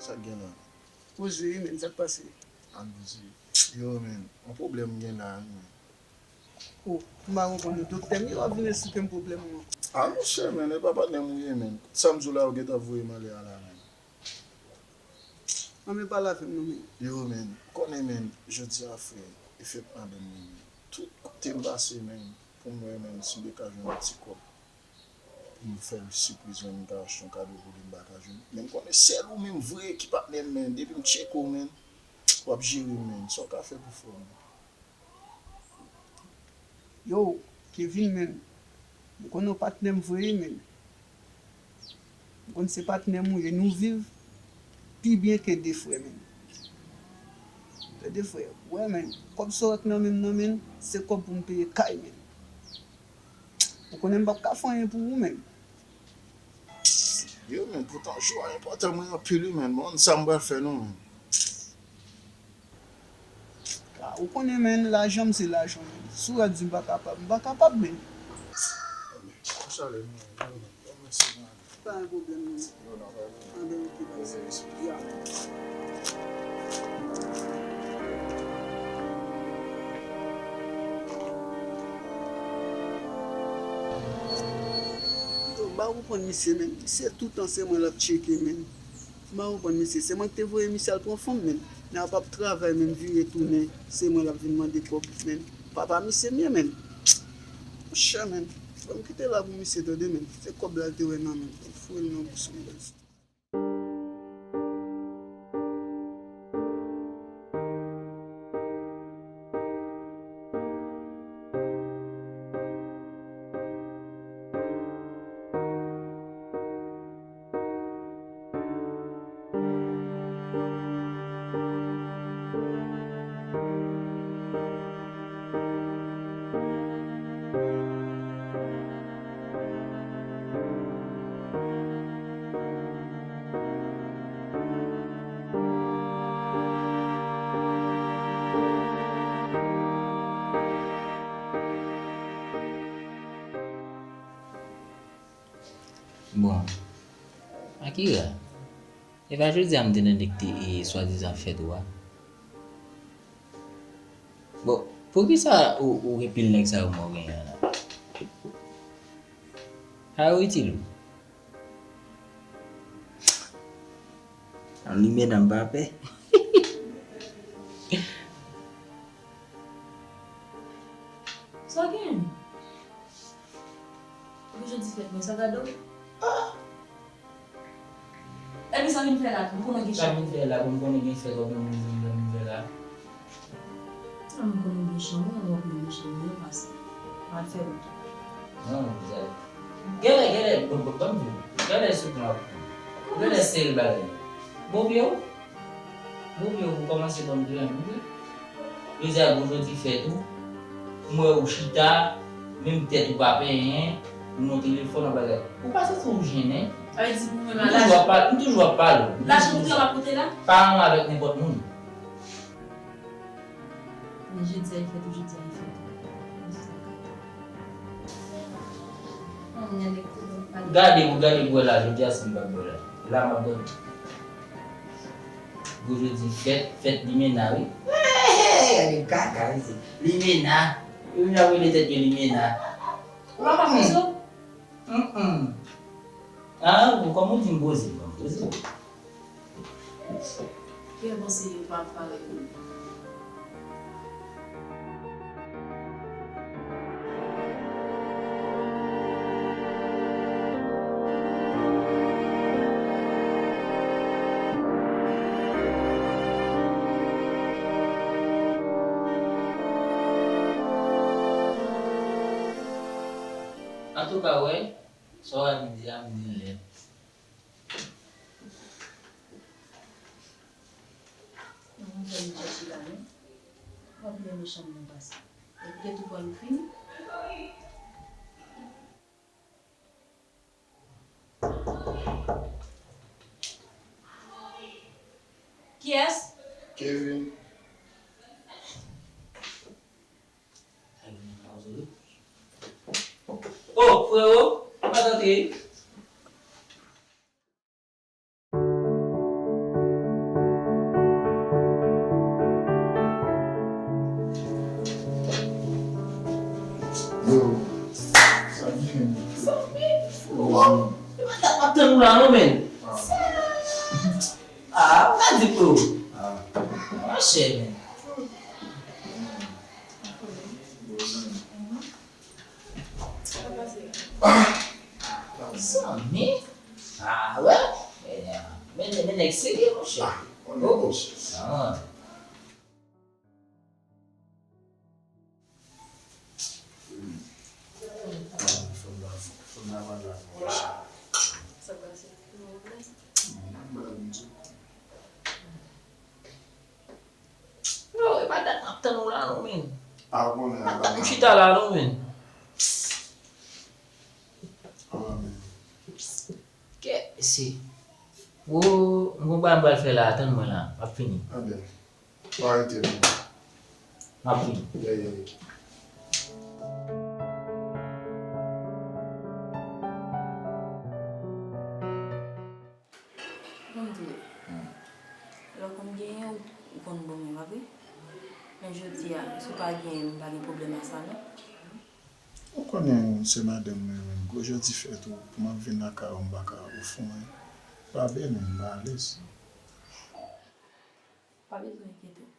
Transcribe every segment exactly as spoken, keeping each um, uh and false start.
Sa k gen la? Poze wi, men, sa k pase? Ann poze. Yo, men, yon pwoblèm m gen la, wi, men. O, m pa konprann ou. Doktè m, yo ap vin esplike m pwoblèm ou an. A, monchè, men, e pa patnè m ou ye, men. Sa m di w la, ou gentan voye m ale a la, men. Ann, men pale avè m non, men. Yo, men, konnen, men, jodi a, frè, e fèt madanm mwen, men. Tout kote m pase, men, pou m wè, men, si m te ka jwenn yon ti kòb. Pou m fè l sipriz, men m ka achte yon kado pou li, m pa ka jwenn. Men m konnen sèl ou menm vre ki patnè m, men. Depi m tcheke w, men, w ap jere m, men. Sa w ka fè pou frè w, men? Yo, Kevin, men. M konnen w patnè m vre, men. M konn se patnè m ou ye, nou viv pi byen ke de frè, men. Ke de frè. Wè, men. Kòb sa w ak nan men m nan, men, se kòb pou m peye kay, men. Ou konnen m p ap ka fè anyen pou ou, men. Yo, men, poutan, jou a enpòtan mwen anpil, wi, men. Bon, sa m pral fè, non, men. A, ou konnen, men, lajan m se lajan, men. Si w ap di m pa kapab, m pa kapab, men. Chale, men, yo, men, yo, mèsi, men. Pa gen pwoblèm, non. Yo, non, pa gen pwoblèm. Anben, ok, baz. Ya. Yo, m pa konprann misye, men. Misye toutan se mwen l ap tcheke, men. M pa konprann misye. Se mwen ki te voye misye al pran fanm, men. Nèg la p ap travay, men vire tounen. Se mwen l ap vin mande kòb, men. Papa misye m ye, men. Monchè, men. Ban m kite la pou misye tande, men. Se kòb la l te wè nan men m. Foure l nan bous mwen, baz. Bon, Akira, e pa jodi a m te tande ki te, e, swadizan fèt ou a. Bon, poukisa ou, ou gen pil nèg sa yo mò genyen an la? Sa yo itil ou? An limena m pa pè. Sa w genyen? Pou jodi fèt mwen, sa gade w? Epi sa vin fè la tou, ou konnen gen chanm. Sa vin fè la tou, ou konnen gen fèt, w ap yon moun vin fè la. Sa mwen konnen gen chanm, mwen wè w ap yon moun chanm, mwen pase. Al fè wout. Non, non, Zay. Genlè, genlè, bon, bon, bon, bon, genlè sou plan. Genlè seri bagay. Bon, vye w. Bon, vye w, ou kòmanse ban m grenn, wi. Jodi a, bon, jodi fèt ou. M wè ou chita, menm tèt ou pa penyen, ou nan telefòn, nan bagay. Ou pa santi w jennen? Sa vle di pou mwen la, m toujou ap pale, m toujou ap pale w. Lajan pou travay pou te la? Pa ann avèk nenpòt moun. Men jodi a e fèt ou, jodi a e fèt ou. Gade pou, gade pou wè la, jodi a si m pa bwè la. La m ap bwè. Pou jodi fèt, fèt limena wi. Hey, hey, gade kaka isi. Limena. Yo vin ap rele tèt yo limena. Ou pa pa poze w? Mm, mm. Ah, bon, kòm ou di m poze, m poze. Kè bon se pa parèt mwen. Antouka, wè, sa w a vin di a, m di l lè. Mwen fè m chèche la, non. Mwen pi renmen chanm nan pase. Epi gen tou pran nou fini. Kiyès? Kevin. Oh, frero, ou pa t antre? Sa non, men. Ah, ou ka di pou ou. Monchè, men. Sa, men. Ah, wè. Men, men, men nèg serye, monchè. Oh, oh. Ah. Yo, e pa dat m ap tann ou la non, men. M chita la non, men. Kè, se. Wo, m gon bagay m pral fè la, tann mwen la, m ap fini. Ebyen, pa rete non. M ap vini. Yeah, yeah, yeah. Ban m di w. Lè w konn genyen, ou, ou konn ban mwen, pa vre? Men jodi a, si w pa genyen, m pa gen pwoblèm a sa non. Ou konnen se madanm mwen menm. Gwo jodi fèt ou, pou m ap vin lakay ou, m pa ka ofri w anyen. Pa byen menm, m pa alèz. Pa bezwen enkyete w.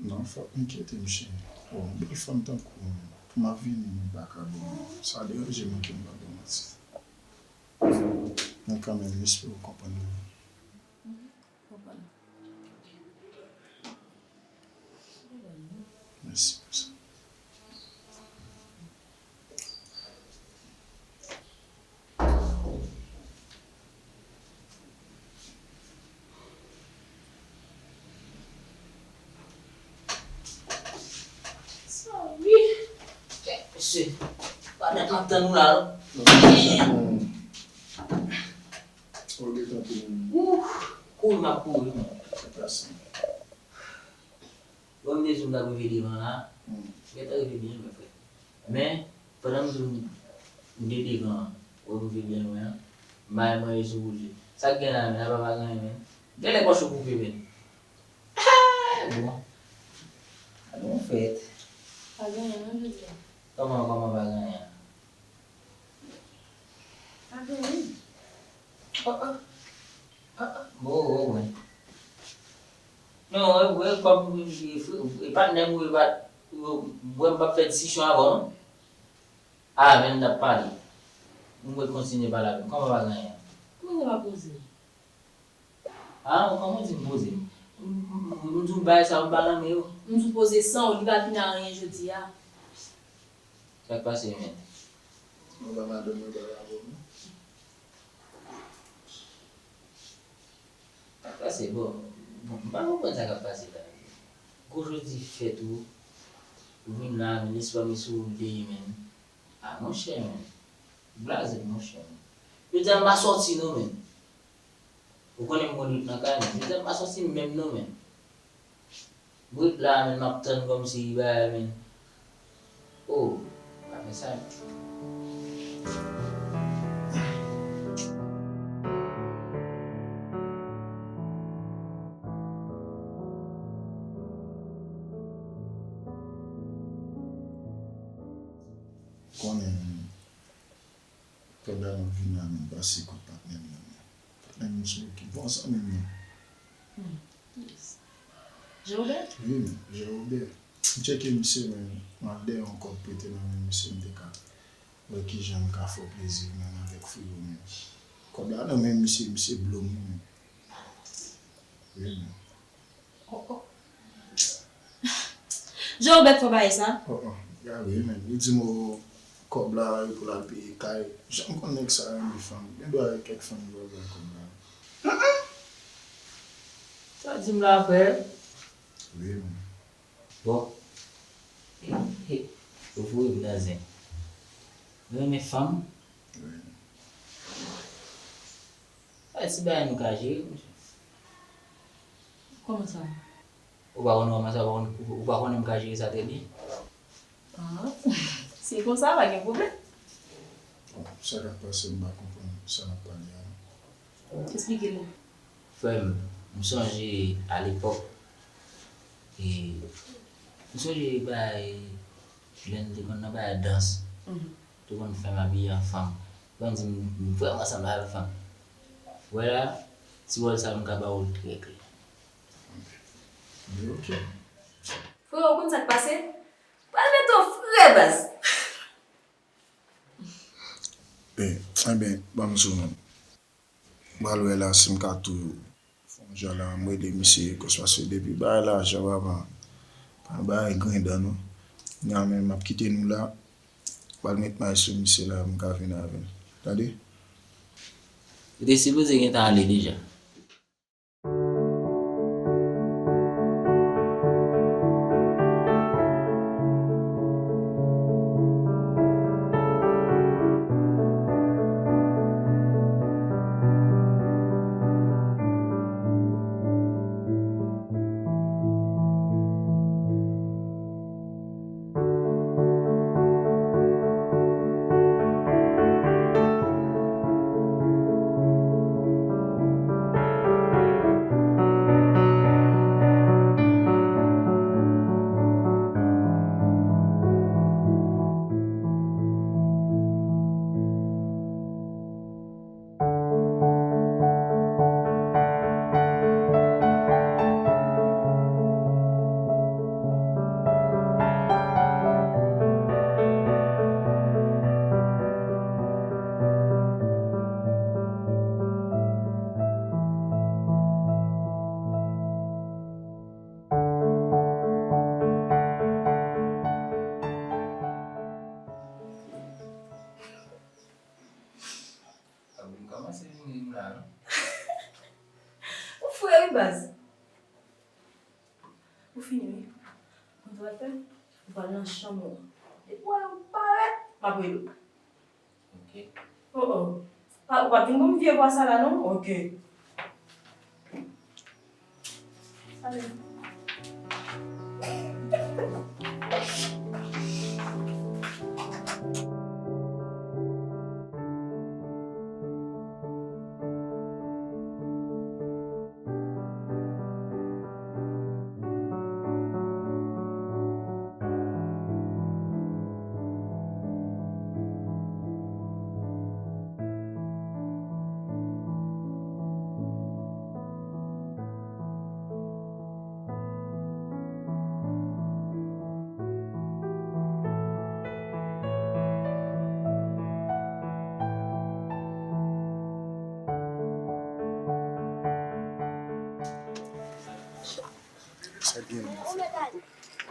Non, fòk m enkyete m, cheri. Bon, yon bèl fanm tankou w menm. Pou m ap vini, m pa ka ban w. Sa deranje mwen ke m pa ban w manti. Men kanmenm, m espere w konprann mwen. Mhm, konprann. Mèsi pou sa. Sa wi. Mesye, pa nèt m ap tann ou la non. Ou gentan pou mwen. Ouf, kouri m ap kouri. Bon, m te di w m t ap rive devan la. M gentan rive byen lwen, frè. Men, pandan m di w m te devan an, ou rive byen lwen an, m bay manje sou bouji. Sa k gen la menm, apa pa gen anyen menm. Genlè pòch ou koupe menm. Ah, bon. Sa bon fèt. Pa gen anyen non jodi a. Kòman, kòman pa gen anyen? Pa gen anyen. Oh, oh. Ah, ah, bon, bon, bon. Non, e, e, kòm, e, e, e patnè m, e, pa, e, m wè m p ap fè diskisyon avè w non. Ah, men n ap pale. M wè kontinye pale avè m. Kòman pa gen anyen? Poze pa poze. Ah, kòman w di m poze? M, m, m, m di w bagay sa yo, m pa nan men yo. M di w poze san w, li pa vin a anyen jodi a. Sa k pase, men? Mwen pa madanm mwen pa avè w non. Sa k pase, bon, bon, m pa konprann sa k ap pase la. Gwo jodi fèt ou, ou vin la, men lespwa m sou ou l te ye, men. Ah, monchè, men. Blaze, monchè, men. Jodi a m pa sòti non, men. Ou konnen m konn ret nan kay, men. Jodi a m pa sòti menm non, men. Bout la, men, m ap tann kòmsi bagay, men. Oh, pa fè sa. Konnen, men. Pandan m ap vin la, men, m pase kot patnè m nan, men. Patnè m se yon ki bon zanmi m nan. Hmm. Yes. Jean Robert? Wi, men, Jean Robert. M tcheke misye, men, m al dèyè yon kòb prete nan men misye, m te ka wè kijan m ka fè w plezi, menm avèk freyo, men. Kòb la nan men misye, misye blo m, men. Wi, men. Oh, oh. Jean Robert fè bagay sa? Oh, oh. Gade, men. Li di m, oh, kòb la, e pou l al peye kay. Jan m konn nèg sa renmen fanm. Gen dwa gen kèk fanm li pral bay kòb la. Sa di m la, frè? Wi, men. Bon. He, he. Ou voye m nan zen. Ou renmen fanm? Wi. Sa se bagay nou ka jere, monchè. Kòman sa? Ou pa konn kòman sa, ou pa konn, ou pa konnen m ka jere sa trè byen? Ah, si e konsa, pa gen pwoblèm. Bon, sa k ap pase, m pa konprann sa n ap pale a non. Esplike nou. Frè m, m sonje alepòk, e, m sonje bagay, lè n te konn nan bagay dans, mhm, te konn fè m abiye an fanm. Ban m di m, m vrèman sanble avèk fanm. Wè la, ti wòl sa m ka ba w l trè klè. Li oke. Frè, ou konn sa k pase? Pral mete w frè, baz. E, enben, ban m di w non. M pral wè la si m ka tou fè yon jan la, m rele misye, kòs, paske depi bagay la, jan papa, pa bagay grenn dan non. Nan men m ap kite nou la, m pral met may sou misye la, m ka vin avè l. Tande? Ou te sipoze gentan ale deja. Sa vin kòmanse vin ri m la non. Ou fre wi baz. Ou fini wi. Konn sa w pral fè? Ou pral nan chanm ou. Depi w wè ou parèt, m ap rele w. Ok. Oh oh. Pa, ou p ap vin ban m vye vwa sa la non. Ok. Sa byen, men.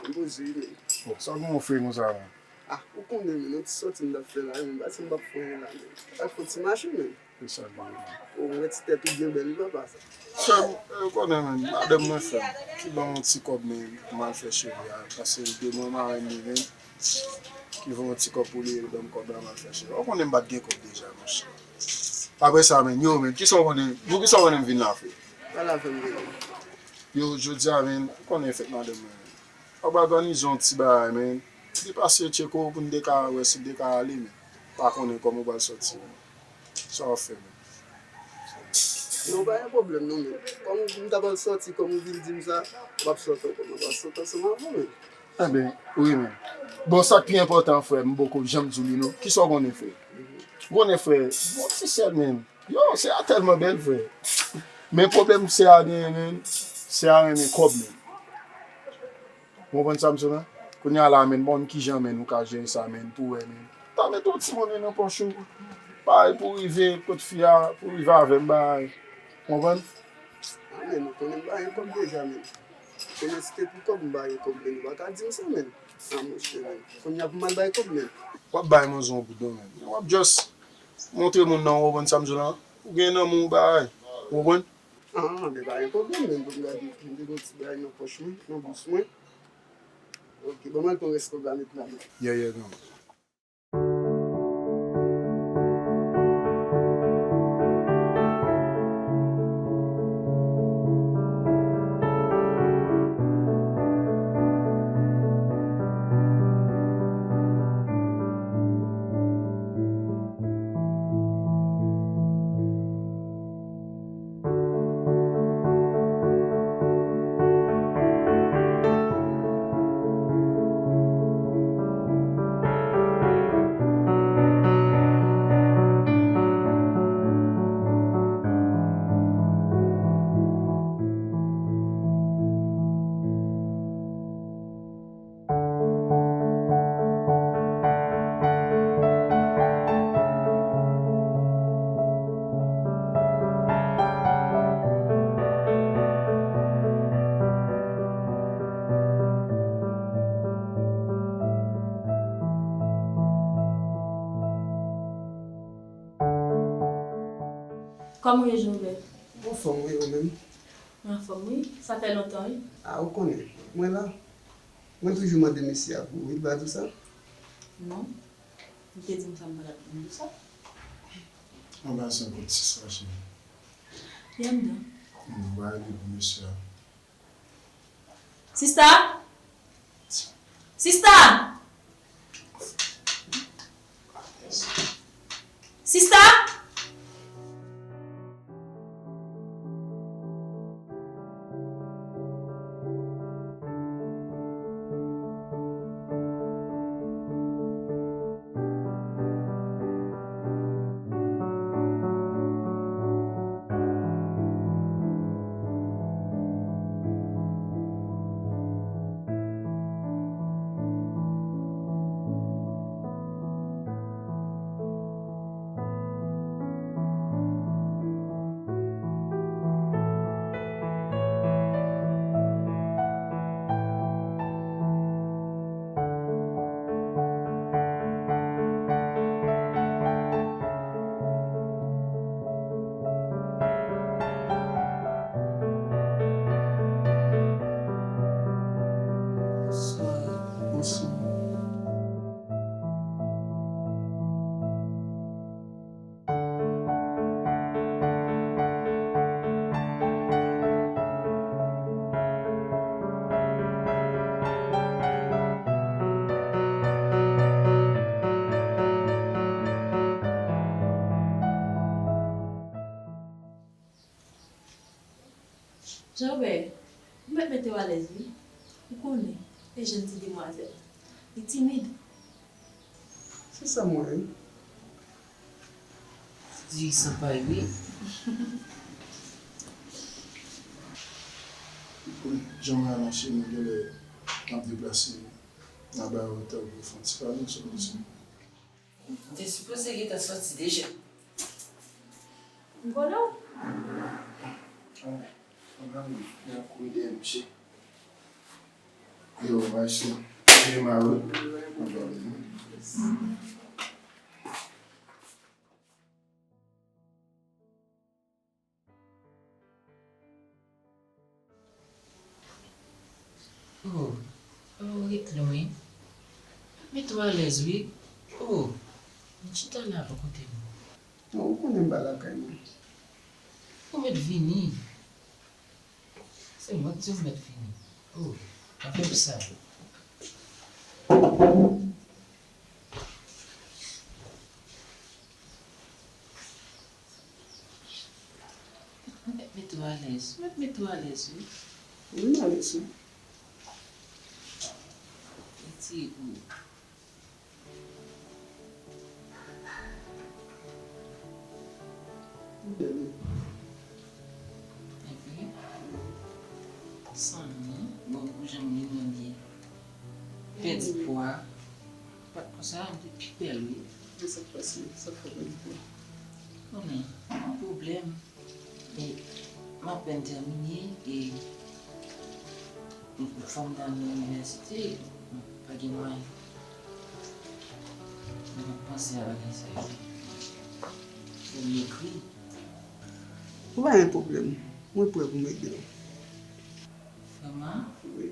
M poze wi, men. Bon, sa w gen w fè konsa, men? Ah, ou konnen, men, yon ti sòti m t ap fè la, men, m pa di m p ap fè anyen la, men. Al fè yon ti mache, men. Se sa l ye, men. O, mwen, ti tèt ou byen bèl wi, papa, sa. Frè m, ou konnen, men, madanm mwen, frè m, ki ban m yon ti kòb, men, pou m al fè cheve a, paske l te mwen marenn li, men, ki voye yon ti kòb pou li, li ban m kòb la, m al fè cheve. Ou konnen m pa t gen kòb deja, monchè. Apre sa, men, yo, men, kisa w konnen, pou kisa w konnen m vin la, frè? Pa la avè m, men. Yo, jodi a, men, ou konnen fèt madanm mwen, men. W ap òganize yon ti bagay, men. Li pase tcheke w pou n te ka wè si n te ka ale, men. Pa konnen kòman w pral sòti, men. Sa w ap fè, men? Non, pa gen pwoblèm, non, men. Kòm m ta pral sòti, kòm ou vin di m sa, m ap sòti ankò, m ap sòti ansanm avè w, men. Enben, wi, men. Bon, sa k pi enpòtan, frè m, m poko janm di w li, non. Kisa w konnen, frè? Ou konnen, frè, bon, ti sèl, men. Yo, sè a tèlman bèl, frè. Men pwoblèm sè a genyen, men, sè a renmen kòb, men. Ou konprann sa m di w la? Kounye a la, men, m pa konn kijan, men, ou ka jere sa, men, pou wè, men. Ta mete yon ti monnen nan pòch ou, bay pou rive kot fi a, pou rive avè m, bay. Ou konprann? A, men, ou konnen m pa gen kòb deja, men. Konnen si te pou kòb, m pa gen kòb, men, ou pa ka di m sa, men. A, monchè, men. Kounye a pou m al bay kòb, men. W ap bay manzè yon goud, non, men. W ap just montre moun nan, ou konprann sa m di w la? Ou gen nan men w, bay. Ou konprann? Ah, men pa gen pwoblèm, men pou m gade, m te gen yon ti bagay nan pòch mwen, nan bous mwen. Ok, ban m al pran rès kòb la, met la, men. Yeah, yeah, non. Kòman w ye, Jovè? Anfòm, wi, ou menm? Mwen anfòm, wi. Sa fè lontan, wi. A, ou konnen, mwen la. Mwen toujou mande mesye a pou ou, wi, li pa di w sa? Non. Li te di m sa, m pa t ap di w sa. Anba se yon kout sis la, cheri. Li anndan. Non, ba li pou mesye a. Sista! Sista! Sista! Bonswa. Bonswa. Jovè, ou mèt mete w alèz, wi. Ou konnen, e jèn ti demwazèl. Li timid. Se sa m wè, wi. Diri san pay, wi. Jan m wè a mache, nou genlè n ap deplase, n a bay wotè pou fè yon ti pale, se konsa. M te sipoze gentan sòti deja. M konnen w. Ah, fanm nan, li ap kouri dèyè misye. Yo, maestro. Veye ma wi. Oh, oh, ret lwen. Mete w alèz, wi. Oh, vin chita la bò kote m. Non, ou konnen m pa lakay mwen. Ou mèt vini. Se mwen k di w mèt vini. Oh, pa fè m sa. Mèt mete w alèz. Mèt mete w alèz, wi. Wi, m alèz, wi. Retire pou ou. Ou bèl, wi. Epi, san mi, bon, pou jan m li mwen byen. Pèdi pwa. Pa t konsa, m te pi bèl, wi. Men sa k pase, sa k fè w pèdi pwa? Konnen, yon pwoblèm. E, m apèn tèmine, e, fò m t al nan inivèsite, pa gen mwayen. Mwen ap panse a bagay sa yo. Fò m ekri. Ou pa gen pwoblèm. Mwen prè pou m ede w. Vrèman? Wi.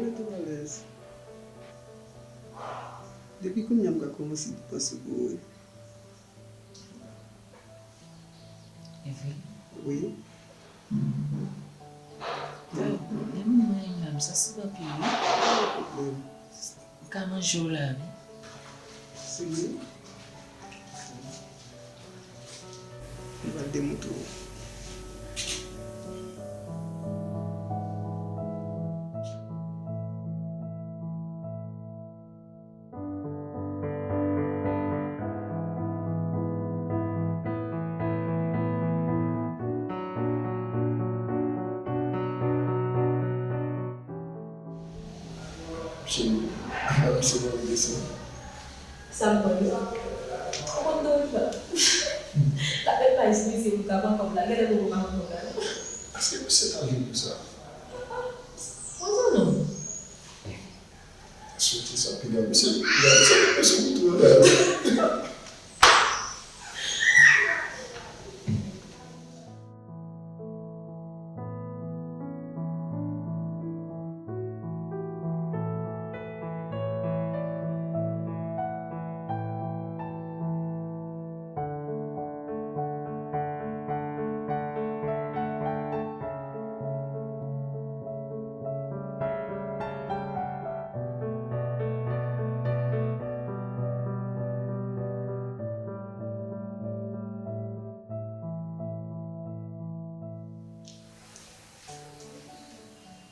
Mete w alèz. Depi kounye a m ka kòmanse panse pou ou. E vre? Wi. Menm mwen menm, m sansiv anpil, wi. Ou ka manje w la, wi. Serye? M pral demontre w. Cheri, ala se bon ide sa. Sa m konn yo. Ou konn Dorival? L ap met pay sou misye pou l ka pran kòb la. Genlè poko pa pran kòb la, non. Èske misye ta vin pou sa? Poze w non. Soti sa, piga misye, piga misye, misye pou tou la.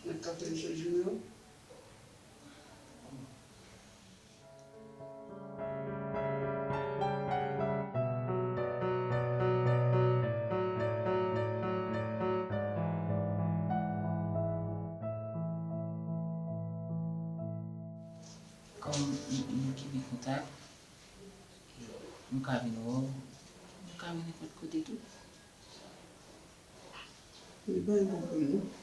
Nèg k ap telechaj yo yo. Kòm nou, nou kenbe kontak, nou ka vin wè w, nou ka vin nenpòt kote tou. Li pa yon pwoblèm, non.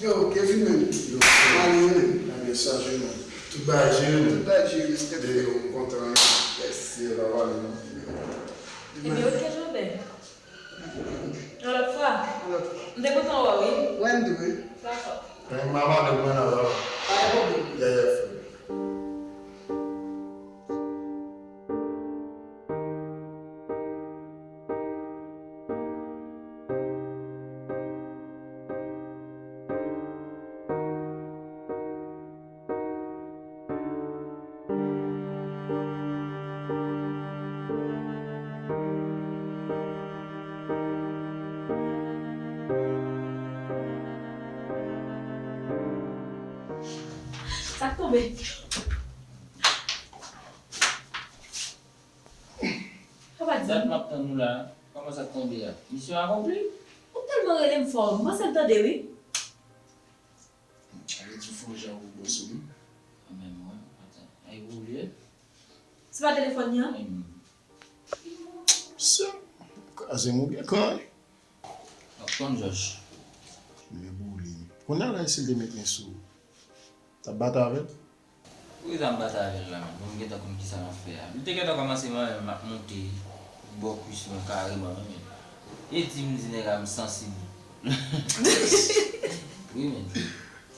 Yo, Kevin menm. Yo, frè. Mwen ale menm. Ebyen, chaje non. Tout bagay jere non. Tout bagay jere, respè. Yo, m kontan. Yes. Ye, pa pale non. Ebyen, ok, Jobè. Yon lòt fwa. Yon lòt fwa. M te kontan wè w, wi. Wè m tou, wi. Dakò. Men m a madanm mwen la, papa. Pa gen pwoblèm. Yeah, yeah, frè. Sa k tonbe? Papa di. Dat m ap tann ou la. Kòman sa k tonbe a? Misyon akonpli? Ou tèlman rele m fò, m panse m tande wi. Sa vle di w fè yon jan ou bòs ou menm? Kanmenm, wi. Atann. Ay, ou bliye? Se pa telefòn li an? Ay, m. Sa, kraze m ou gen kan, wi. Ap tann, Jòj. Men boule. Kounye a la, si l te met men sou ou, t ap batay avè l? Poukisa m batay avè l la menm? Bon, m gentan konn kisa m ap fè a. Li te gentan kòmanse manyen m, m ap monte bò kwis mwen kareman, wi, men. E di m di nèg la m sansib. Wi, men.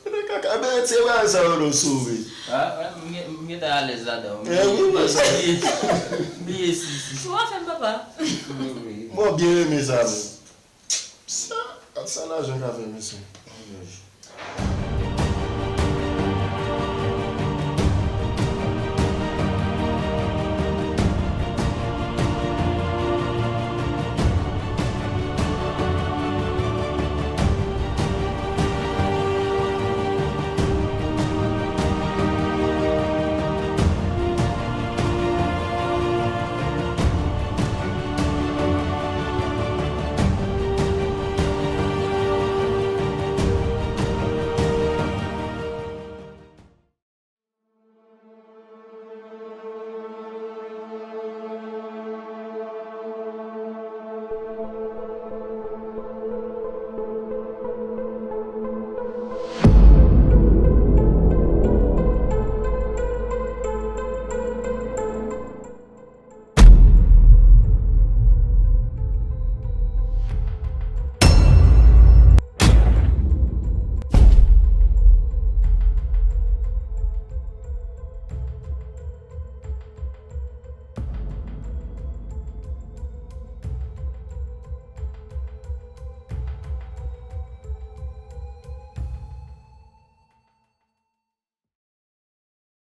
Nèg kaka, men se bagay sa yo nou sove. Ah, m gen-, m gentan alèz ladan. Eh, wi, men sa. M bliye, m bliye si, si. Ou pa fè m, papa. Wi, wi. Mwen byen renmen sa, men. Sa, gad sa lajan ka fè, mesye. Wi, wi.